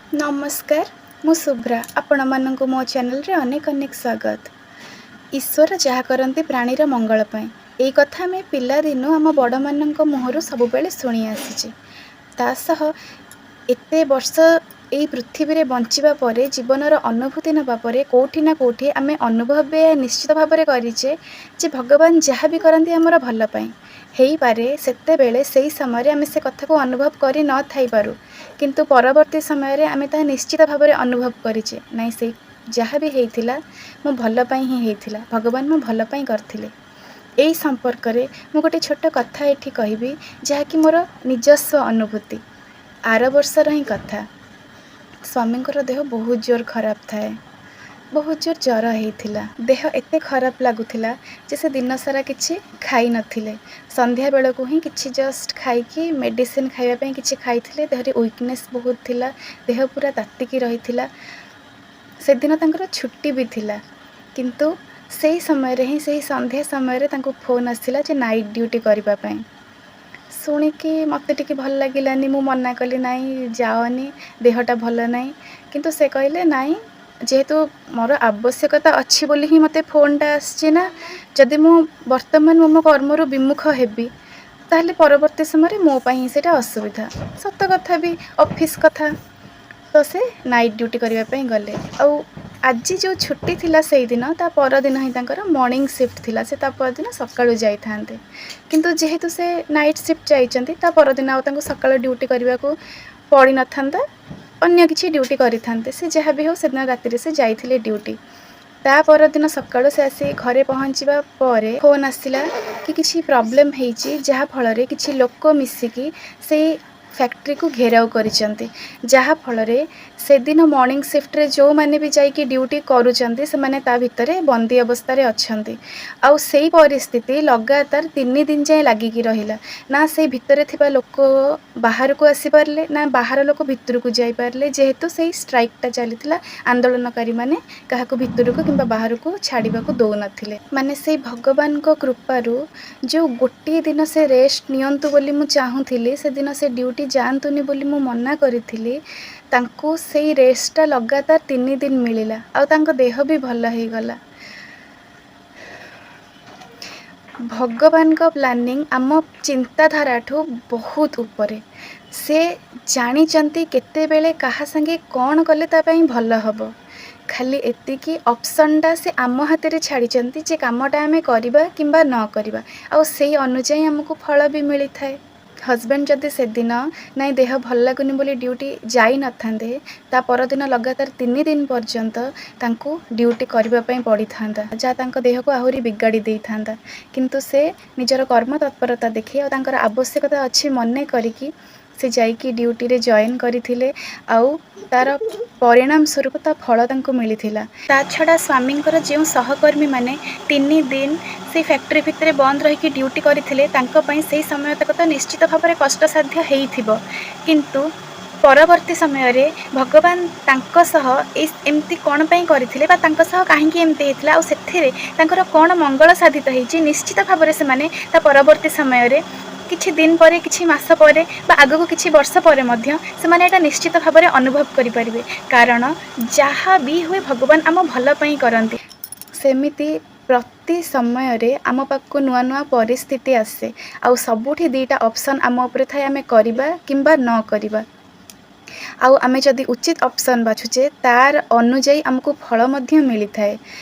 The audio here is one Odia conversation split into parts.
ନମସ୍କାର, ମୁଁ ଶୁଭ୍ରା। ଆପଣମାନଙ୍କୁ ମୋ ଚ୍ୟାନେଲରେ ଅନେକ ଅନେକ ସ୍ୱାଗତ। ଈଶ୍ୱର ଯାହା କରନ୍ତି ପ୍ରାଣୀର ମଙ୍ଗଳ ପାଇଁ। ଏଇ କଥା ଆମେ ପିଲାଦିନୁ ଆମ ବଡ଼ମାନଙ୍କ ମୁହଁରୁ ସବୁବେଳେ ଶୁଣି ଆସିଛେ। ତା ସହ ଏତେ ବର୍ଷ ଏଇ ପୃଥିବୀରେ ବଞ୍ଚିବା ପରେ, ଜୀବନର ଅନୁଭୂତି ନେବା ପରେ, କେଉଁଠି ନା କେଉଁଠି ଆମେ ଅନୁଭବ ବି ନିଶ୍ଚିତ ଭାବରେ କରିଛେ ଯେ ଭଗବାନ ଯାହା ବି କରନ୍ତି ଆମର ଭଲ ପାଇଁ। ହେଇପାରେ ସେତେବେଳେ ସେଇ ସମୟରେ ଆମେ ସେ କଥାକୁ ଅନୁଭବ କରି ନଥାଇପାରୁ, କିନ୍ତୁ ପରବର୍ତ୍ତୀ ସମୟରେ ଆମେ ତାହା ନିଶ୍ଚିତ ଭାବରେ ଅନୁଭବ କରିଛେ, ନାଇଁ, ସେଇ ଯାହା ବି ହେଇଥିଲା ମୋ ଭଲ ପାଇଁ ହିଁ ହେଇଥିଲା, ଭଗବାନ ମୋ ଭଲ ପାଇଁ କରିଥିଲେ। ଏଇ ସମ୍ପର୍କରେ ମୁଁ ଗୋଟେ ଛୋଟ କଥା ଏଠି କହିବି, ଯାହାକି ମୋର ନିଜସ୍ୱ ଅନୁଭୂତି। ଆର ବର୍ଷର ହିଁ କଥା। ସ୍ୱାମୀଙ୍କର ଦେହ ବହୁତ ଜୋର ଖରାପ ଥାଏ। ବହୁତ ଜୋର ଜ୍ୱର ହେଇଥିଲା। ଦେହ ଏତେ ଖରାପ ଲାଗୁଥିଲା ଯେ ସେ ଦିନସାରା କିଛି ଖାଇନଥିଲେ। ସନ୍ଧ୍ୟାବେଳକୁ ହିଁ କିଛି ଜଷ୍ଟ ଖାଇକି, ମେଡ଼ିସିନ ଖାଇବା ପାଇଁ କିଛି ଖାଇଥିଲେ। ଦେହରେ ୱିକନେସ୍ ବହୁତ ଥିଲା, ଦେହ ପୁରା ତାତିକି ରହିଥିଲା। ସେଦିନ ତାଙ୍କର ଛୁଟି ବି ଥିଲା, କିନ୍ତୁ ସେଇ ସମୟରେ ହିଁ, ସେଇ ସନ୍ଧ୍ୟା ସମୟରେ ତାଙ୍କୁ ଫୋନ୍ ଆସିଲା ଯେ ନାଇଟ୍ ଡ୍ୟୁଟି କରିବା ପାଇଁ। ଶୁଣିକି ମୋତେ ଟିକେ ଭଲ ଲାଗିଲାନି। ମୁଁ ମନା କଲି, ନାଇଁ, ଯାଅନି, ଦେହଟା ଭଲ ନାହିଁ। କିନ୍ତୁ ସେ କହିଲେ, ନାଇଁ, ଯେହେତୁ ମୋର ଆବଶ୍ୟକତା ଅଛି ବୋଲି ହିଁ ମୋତେ ଫୋନ୍ଟା ଆସିଛି ନା, ଯଦି ମୁଁ ବର୍ତ୍ତମାନ ମୁଁ ମୋ କର୍ମରୁ ବିମୁଖ ହେବି, ତାହେଲେ ପରବର୍ତ୍ତୀ ସମୟରେ ମୋ ପାଇଁ ହିଁ ସେଇଟା ଅସୁବିଧା। ସତ କଥା ବି, ଅଫିସ୍ କଥା ତ। ସେ ନାଇଟ୍ ଡ୍ୟୁଟି କରିବା ପାଇଁ ଗଲେ। ଆଉ ଆଜି ଯେଉଁ ଛୁଟି ଥିଲା, ସେଇଦିନ ତା ପରଦିନ ହିଁ ତାଙ୍କର ମର୍ଣ୍ଣିଂ ସିଫ୍ଟ ଥିଲା। ସେ ତା ପରଦିନ ସକାଳୁ ଯାଇଥାନ୍ତେ, କିନ୍ତୁ ଯେହେତୁ ସେ ନାଇଟ୍ ସିଫ୍ଟ ଯାଇଛନ୍ତି, ତା ପରଦିନ ଆଉ ତାଙ୍କୁ ସକାଳୁ ଡ୍ୟୁଟି କରିବାକୁ ପଡ଼ିନଥାନ୍ତା, ଅନ୍ୟ କିଛି ଡ୍ୟୁଟି କରିଥାନ୍ତେ ସେ। ଯାହା ବି ହେଉ, ସେଦିନ ରାତିରେ ସେ ଯାଇଥିଲେ ଡ୍ୟୁଟି। ତା ପରଦିନ ସକାଳୁ ସେ ଆସି ଘରେ ପହଞ୍ଚିବା ପରେ ଫୋନ୍ ଆସିଲା କି କିଛି ପ୍ରୋବ୍ଲେମ୍ ହେଇଛି, ଯାହାଫଳରେ କିଛି ଲୋକ ମିଶିକି ସେଇ ଫ୍ୟାକ୍ଟ୍ରିକୁ ଘେରାଉ କରିଛନ୍ତି, ଯାହାଫଳରେ ସେଦିନ ମର୍ଣ୍ଣିଂ ସିଫ୍ଟରେ ଯେଉଁମାନେ ବି ଯାଇକି ଡ୍ୟୁଟି କରୁଛନ୍ତି, ସେମାନେ ତା ଭିତରେ ବନ୍ଦୀ ଅବସ୍ଥାରେ ଅଛନ୍ତି। ଆଉ ସେଇ ପରିସ୍ଥିତି ଲଗାତାର 3 ଦିନ ଯାଏଁ ଲାଗିକି ରହିଲା। ନା ସେଇ ଭିତରେ ଥିବା ଲୋକ ବାହାରକୁ ଆସିପାରିଲେ, ନା ବାହାର ଲୋକ ଭିତରକୁ ଯାଇପାରିଲେ। ଯେହେତୁ ସେଇ ଷ୍ଟ୍ରାଇକ୍ଟା ଚାଲିଥିଲା, ଆନ୍ଦୋଳନକାରୀମାନେ କାହାକୁ ଭିତରକୁ କିମ୍ବା ବାହାରକୁ ଛାଡ଼ିବାକୁ ଦେଉନଥିଲେ। ମାନେ ସେଇ ଭଗବାନଙ୍କ କୃପାରୁ ଯେଉଁ ଗୋଟିଏ ଦିନ ସେ ରେଷ୍ଟ ନିଅନ୍ତୁ ବୋଲି ମୁଁ ଚାହୁଁଥିଲି, ସେଦିନ ସେ ଡ୍ୟୁଟି ଯାଆନ୍ତୁନି ବୋଲି ମୁଁ ମନା କରିଥିଲି, ତାଙ୍କୁ ସେଇ ରେଷ୍ଟଟା ଲଗାତାର 3 ଦିନ ମିଳିଲା ଆଉ ତାଙ୍କ ଦେହ ବି ଭଲ ହେଇଗଲା। ଭଗବାନଙ୍କ ପ୍ଲାନିଂ ଆମ ଚିନ୍ତାଧାରାଠୁ ବହୁତ ଉପରେ। ସେ ଜାଣିଛନ୍ତି କେତେବେଳେ କାହା ସାଙ୍ଗେ କ'ଣ କଲେ ତା ପାଇଁ ଭଲ ହେବ। ଖାଲି ଏତିକି ଅପସନ୍ଟା ସେ ଆମ ହାତରେ ଛାଡ଼ିଛନ୍ତି ଯେ କାମଟା ଆମେ କରିବା କିମ୍ବା ନ କରିବା, ଆଉ ସେଇ ଅନୁଯାୟୀ ଆମକୁ ଫଳ ବି ମିଳିଥାଏ। ହଜବେଣ୍ଡ ଯଦି ସେଦିନ ନାଇଁ, ଦେହ ଭଲ ଲାଗୁନି ବୋଲି ଡ୍ୟୁଟି ଯାଇନଥାନ୍ତେ, ତା ପରଦିନ ଲଗାତାର 3 ଦିନ ପର୍ଯ୍ୟନ୍ତ ତାଙ୍କୁ ଡ୍ୟୁଟି କରିବା ପାଇଁ ପଡ଼ିଥାନ୍ତା, ଯାହା ତାଙ୍କ ଦେହକୁ ଆହୁରି ବିଗାଡ଼ି ଦେଇଥାନ୍ତା। କିନ୍ତୁ ସେ ନିଜର କର୍ମ ତତ୍ପରତା ଦେଖି ଆଉ ତାଙ୍କର ଆବଶ୍ୟକତା ଅଛି ମନେ କରିକି ସେ ଯାଇକି ଡ୍ୟୁଟିରେ ଜଏନ୍ କରିଥିଲେ ଆଉ ତା'ର ପରିଣାମ ସ୍ୱରୂପ ତା ଫଳ ତାଙ୍କୁ ମିଳିଥିଲା। ତା ଛଡ଼ା ସ୍ୱାମୀଙ୍କର ଯେଉଁ ସହକର୍ମୀମାନେ 3 ଦିନ ସେଇ ଫ୍ୟାକ୍ଟ୍ରି ଭିତରେ ବନ୍ଦ ରହିକି ଡ୍ୟୁଟି କରିଥିଲେ, ତାଙ୍କ ପାଇଁ ସେଇ ସମୟ ତକ ତ ନିଶ୍ଚିତ ଭାବରେ କଷ୍ଟସାଧ୍ୟ ହେଇଥିବ, କିନ୍ତୁ ପରବର୍ତ୍ତୀ ସମୟରେ ଭଗବାନ ତାଙ୍କ ସହ ଏଇ ଏମିତି କ'ଣ ପାଇଁ କରିଥିଲେ ବା ତାଙ୍କ ସହ କାହିଁକି ଏମିତି ହେଇଥିଲା ଆଉ ସେଥିରେ ତାଙ୍କର କ'ଣ ମଙ୍ଗଳ ସାଧିତ ହେଇଛି, ନିଶ୍ଚିତ ଭାବରେ ସେମାନେ ତା ପରବର୍ତ୍ତୀ ସମୟରେ, କିଛି ଦିନ ପରେ, କିଛି ମାସ ପରେ ବା ଆଗକୁ କିଛି ବର୍ଷ ପରେ ମଧ୍ୟ ସେମାନେ ଏଇଟା ନିଶ୍ଚିତ ଭାବରେ ଅନୁଭବ କରିପାରିବେ। କାରଣ ଯାହା ବି ହୁଏ, ଭଗବାନ ଆମ ଭଲ ପାଇଁ କରନ୍ତି। ସେମିତି ପ୍ରତି ସମୟରେ ଆମ ପାଖକୁ ନୂଆ ନୂଆ ପରିସ୍ଥିତି ଆସେ ଆଉ ସବୁଠି ଦୁଇଟା ଅପସନ୍ ଆମ ଉପରେ ଥାଏ, ଆମେ କରିବା କିମ୍ବା ନ କରିବା। ଆଉ ଆମେ ଯଦି ଉଚିତ ଅପସନ୍ ବାଛୁଛେ, ତାର ଅନୁଯାୟୀ ଆମକୁ ଫଳ ମଧ୍ୟ ମିଳିଥାଏ।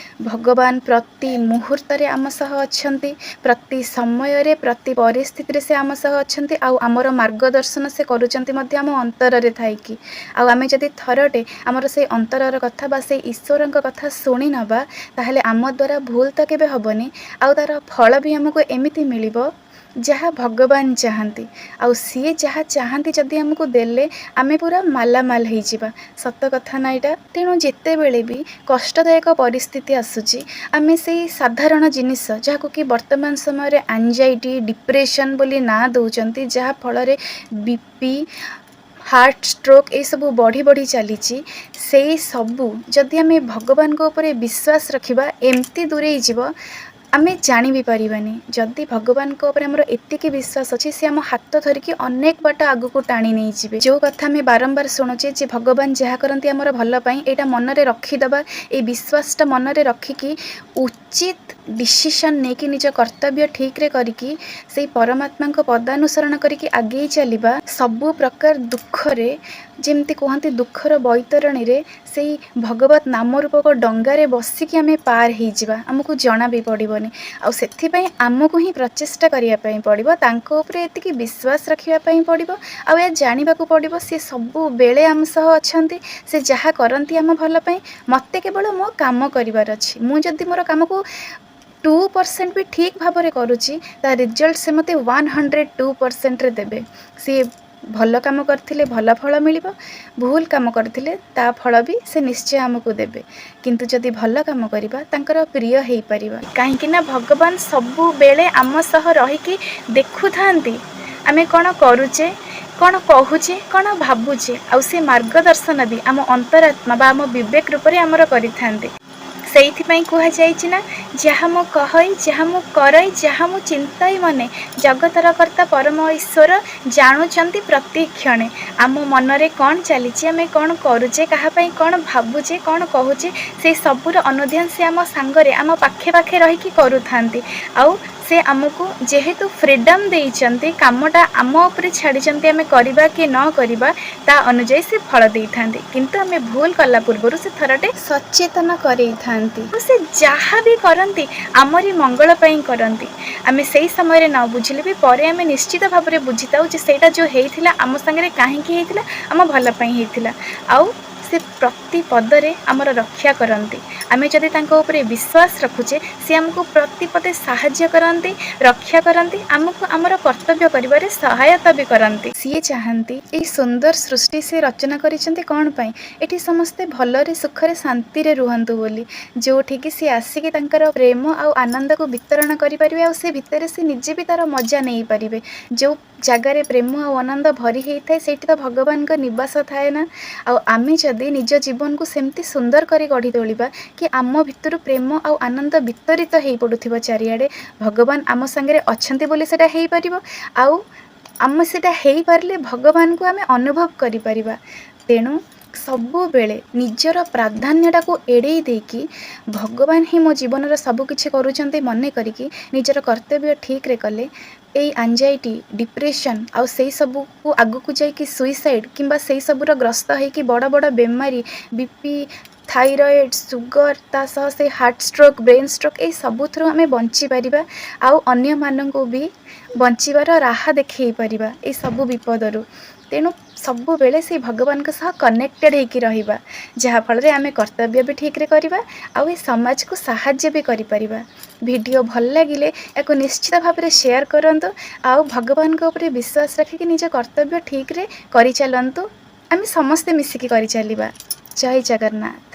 ଭଗବାନ ପ୍ରତି ମୁହୂର୍ତ୍ତରେ ଆମ ସହ ଅଛନ୍ତି। ପ୍ରତି ସମୟରେ, ପ୍ରତି ପରିସ୍ଥିତିରେ ସେ ଆମ ସହ ଅଛନ୍ତି ଆଉ ଆମର ମାର୍ଗଦର୍ଶନ ସେ କରୁଛନ୍ତି ମଧ୍ୟ ଆମ ଅନ୍ତରରେ ଥାଇକି। ଆଉ ଆମେ ଯଦି ଥରଟେ ଆମର ସେଇ ଅନ୍ତରର କଥା ବା ସେଇ ଈଶ୍ୱରଙ୍କ କଥା ଶୁଣି ନେବା, ତାହେଲେ ଆମ ଦ୍ୱାରା ଭୁଲ ତ କେବେ ହେବନି ଆଉ ତା'ର ଫଳ ବି ଆମକୁ ଏମିତି ମିଳିବ ଯାହା ଭଗବାନ ଚାହାନ୍ତି। ଆଉ ସିଏ ଯାହା ଚାହାନ୍ତି ଯଦି ଆମକୁ ଦେଲେ, ଆମେ ପୁରା ମାଲାମାଲ ହେଇଯିବା। ସତ କଥା ନା ଏଇଟା? ତେଣୁ ଯେତେବେଳେ ବି କଷ୍ଟଦାୟକ ପରିସ୍ଥିତି ଆସୁଛି, ଆମେ ସେଇ ସାଧାରଣ ଜିନିଷ, ଯାହାକୁ କି ବର୍ତ୍ତମାନ ସମୟରେ ଆଞ୍ଜାଇଟି, ଡିପ୍ରେସନ୍ ବୋଲି ନାଁ ଦେଉଛନ୍ତି, ଯାହାଫଳରେ ବିପି, ହାର୍ଟ ଷ୍ଟ୍ରୋକ୍ ଏସବୁ ବଢ଼ି ବଢ଼ି ଚାଲିଛି, ସେଇ ସବୁ ଯଦି ଆମେ ଭଗବାନଙ୍କ ଉପରେ ବିଶ୍ୱାସ ରଖିବା, ଏମିତି ଦୂରେଇ ଯିବ। ଆମେ ଜାଣି ବି ପାରିବାନି। ଯଦି ଭଗବାନଙ୍କ ଉପରେ ଆମର ଏତିକି ବିଶ୍ୱାସ ଅଛି, ସେ ଆମ ହାତ ଧରିକି ଅନେକ ବାଟ ଆଗକୁ ଟାଣି ନେଇଯିବେ। ଯେଉଁ କଥା ଆମେ ବାରମ୍ବାର ଶୁଣୁଛେ ଯେ ଭଗବାନ ଯାହା କରନ୍ତି ଆମର ଭଲ ପାଇଁ, ଏଇଟା ମନରେ ରଖିଦେବା। ଏଇ ବିଶ୍ୱାସଟା ମନରେ ରଖିକି ଉଚିତ ଡିସିସନ୍ ନେଇକି, ନିଜ କର୍ତ୍ତବ୍ୟ ଠିକ୍ରେ କରିକି, ସେଇ ପରମାତ୍ମାଙ୍କ ପଦାନୁସରଣ କରିକି ଆଗେଇ ଚାଲିବା। ସବୁ ପ୍ରକାର ଦୁଃଖରେ, ଯେମିତି କୁହନ୍ତି ଦୁଃଖର ବୈତରଣୀରେ, ସେଇ ଭଗବତ ନାମ ରୂପକ ଡଙ୍ଗାରେ ବସିକି ଆମେ ପାର ହେଇଯିବା, ଆମକୁ ଜଣା ବି ପଡ଼ିବନି। ଆଉ ସେଥିପାଇଁ ଆମକୁ ହିଁ ପ୍ରଚେଷ୍ଟା କରିବା ପାଇଁ ପଡ଼ିବ, ତାଙ୍କ ଉପରେ ଏତିକି ବିଶ୍ୱାସ ରଖିବା ପାଇଁ ପଡ଼ିବ ଆଉ ଏହା ଜାଣିବାକୁ ପଡ଼ିବ, ସିଏ ସବୁବେଳେ ଆମ ସହ ଅଛନ୍ତି। ସେ ଯାହା କରନ୍ତି ଆମ ଭଲ ପାଇଁ। ମୋତେ କେବଳ ମୋ କାମ କରିବାର ଅଛି। ମୁଁ ଯଦି ମୋର କାମକୁ 2% ବି ଠିକ୍ ଭାବରେ କରୁଛି, ତା ରେଜଲ୍ଟ ସେ ମୋତେ 102%ରେ ଦେବେ। ସିଏ ଭଲ କାମ କରିଥିଲେ ଭଲ ଫଳ ମିଳିବ, ଭୁଲ କାମ କରିଥିଲେ ତା ଫଳ ବି ସେ ନିଶ୍ଚୟ ଆମକୁ ଦେବେ। କିନ୍ତୁ ଯଦି ଭଲ କାମ କରିବା, ତାଙ୍କର ପ୍ରିୟ ହେଇପାରିବା, କାହିଁକି ନା ଭଗବାନ ସବୁବେଳେ ଆମ ସହ ରହିକି ଦେଖୁଥାନ୍ତି ଆମେ କ'ଣ କରୁଛେ, କ'ଣ କହୁଛେ, କ'ଣ ଭାବୁଛେ। ଆଉ ସେ ମାର୍ଗଦର୍ଶନ ବି ଆମ ଅନ୍ତରାତ୍ମା ବା ଆମ ବିବେକ ରୂପରେ ଆମର କରିଥାନ୍ତି। ସେଇଥିପାଇଁ କୁହାଯାଇଛି ନା, "ଯାହା ମୁଁ କହଇ, ଯାହା ମୁଁ କରଇ, ଯାହା ମୁଁ ଚିନ୍ତଇ ମନେ, ଜଗତର କର୍ତ୍ତା ପରମ ଈଶ୍ୱର ଜାଣୁଛନ୍ତି ପ୍ରତିକ୍ଷଣେ।" ଆମ ମନରେ କ'ଣ ଚାଲିଛି, ଆମେ କ'ଣ କରୁଛେ, କାହା ପାଇଁ କ'ଣ ଭାବୁଛେ, କ'ଣ କହୁଛେ, ସେଇ ସବୁର ଅନୁଧ୍ୟାନ ସେ ଆମ ସାଙ୍ଗରେ, ଆମ ପାଖେ ପାଖେ ରହିକି କରୁଥାନ୍ତି। ଆଉ ସେ ଆମକୁ ଯେହେତୁ ଫ୍ରିଡ଼ମ୍ ଦେଇଛନ୍ତି, କାମଟା ଆମ ଉପରେ ଛାଡ଼ିଛନ୍ତି, ଆମେ କରିବା କି ନ କରିବା, ତା ଅନୁଯାୟୀ ସେ ଫଳ ଦେଇଥାନ୍ତି। କିନ୍ତୁ ଆମେ ଭୁଲ କଲା ପୂର୍ବରୁ ସେ ଥରଟେ ସଚେତନ କରେଇଥାନ୍ତି। ଆଉ ସେ ଯାହା ବି କରନ୍ତି, ଆମରି ମଙ୍ଗଳ ପାଇଁ କରନ୍ତି। ଆମେ ସେଇ ସମୟରେ ନ ବୁଝିଲେ ବି ପରେ ଆମେ ନିଶ୍ଚିତ ଭାବରେ ବୁଝିଥାଉ ଯେ ସେଇଟା ଯେଉଁ ହେଇଥିଲା, ଆମ ସାଙ୍ଗରେ କାହିଁକି ହେଇଥିଲା, ଆମ ଭଲ ପାଇଁ ହେଇଥିଲା। ଆଉ ସେ ପ୍ରତି ପଦରେ ଆମର ରକ୍ଷା କରନ୍ତି। ଆମେ ଯଦି ତାଙ୍କ ଉପରେ ବିଶ୍ୱାସ ରଖୁଛେ, ସେ ଆମକୁ ପ୍ରତି ପଦେ ସାହାଯ୍ୟ କରନ୍ତି, ରକ୍ଷା କରନ୍ତି, ଆମକୁ ଆମର କର୍ତ୍ତବ୍ୟ କରିବାରେ ସହାୟତା ବି କରନ୍ତି। ସିଏ ଚାହାନ୍ତି, ଏଇ ସୁନ୍ଦର ସୃଷ୍ଟି ସେ ରଚନା କରିଛନ୍ତି କ'ଣ ପାଇଁ? ଏଠି ସମସ୍ତେ ଭଲରେ, ସୁଖରେ, ଶାନ୍ତିରେ ରୁହନ୍ତୁ ବୋଲି, ଯେଉଁଠିକି ସିଏ ଆସିକି ତାଙ୍କର ପ୍ରେମ ଆଉ ଆନନ୍ଦକୁ ବିତରଣ କରିପାରିବେ ଆଉ ସେ ଭିତରେ ସେ ନିଜେ ବି ତାର ମଜା ନେଇପାରିବେ। ଯେଉଁ ଜାଗାରେ ପ୍ରେମ ଆଉ ଆନନ୍ଦ ଭରି ହେଇଥାଏ, ସେଇଠି ତ ଭଗବାନଙ୍କ ନିବାସ ଥାଏ ନା? ଆଉ ଆମେ ଯଦି ନିଜ ଜୀବନକୁ ସେମିତି ସୁନ୍ଦର କରି ଗଢ଼ି ତୋଳିବା କି ଆମ ଭିତରୁ ପ୍ରେମ ଆଉ ଆନନ୍ଦ ବିତରିତ ହେଇ ପଡ଼ୁଥିବ ଚାରିଆଡ଼େ, ଭଗବାନ ଆମ ସାଙ୍ଗରେ ଅଛନ୍ତି ବୋଲି ସେଇଟା ହେଇପାରିବ। ଆଉ ଆମେ ସେଇଟା ହେଇପାରିଲେ ଭଗବାନଙ୍କୁ ଆମେ ଅନୁଭବ କରିପାରିବା। ତେଣୁ ସବୁବେଳେ ନିଜର ପ୍ରାଧାନ୍ୟଟାକୁ ଏଡ଼େଇ ଦେଇକି, ଭଗବାନ ହିଁ ମୋ ଜୀବନର ସବୁକିଛି କରୁଛନ୍ତି ମନେ କରିକି ନିଜର କର୍ତ୍ତବ୍ୟ ଠିକ୍ରେ କଲେ, ଏଇ ଆଞ୍ଜାଇଟି, ଡିପ୍ରେସନ୍ ଆଉ ସେଇ ସବୁକୁ ଆଗକୁ ଯାଇକି ସୁଇସାଇଡ଼୍ କିମ୍ବା ସେଇ ସବୁର ଗ୍ରସ୍ତ ହେଇକି ବଡ଼ ବଡ଼ ବେମାରୀ, ବିପି, ଥାଇରଏଡ଼୍, ସୁଗର, ତା ସହ ସେ ହାର୍ଟ ଷ୍ଟ୍ରୋକ୍, ବ୍ରେନ୍ ଷ୍ଟ୍ରୋକ୍, ଏଇ ସବୁଥିରୁ ଆମେ ବଞ୍ଚିପାରିବା ଆଉ ଅନ୍ୟମାନଙ୍କୁ ବି ବଞ୍ଚିବାର ରାହା ଦେଖେଇ ପାରିବା ଏଇ ସବୁ ବିପଦରୁ। ତେଣୁ ସବୁବେଳେ ସେଇ ଭଗବାନଙ୍କ ସହ କନେକ୍ଟେଡ଼ ହେଇକି ରହିବା, ଯାହାଫଳରେ ଆମେ କର୍ତ୍ତବ୍ୟ ବି ଠିକ୍ରେ କରିବା ଆଉ ଏ ସମାଜକୁ ସାହାଯ୍ୟ ବି କରିପାରିବା। ଭିଡ଼ିଓ ଭଲ ଲାଗିଲେ ଏହାକୁ ନିଶ୍ଚିତ ଭାବରେ ସେୟାର କରନ୍ତୁ ଆଉ ଭଗବାନଙ୍କ ଉପରେ ବିଶ୍ୱାସ ରଖିକି ନିଜ କର୍ତ୍ତବ୍ୟ ଠିକ୍ରେ କରିଚାଲନ୍ତୁ। ଆମେ ସମସ୍ତେ ମିଶିକି କରିଚାଲିବା। ଜୟ ଜଗନ୍ନାଥ।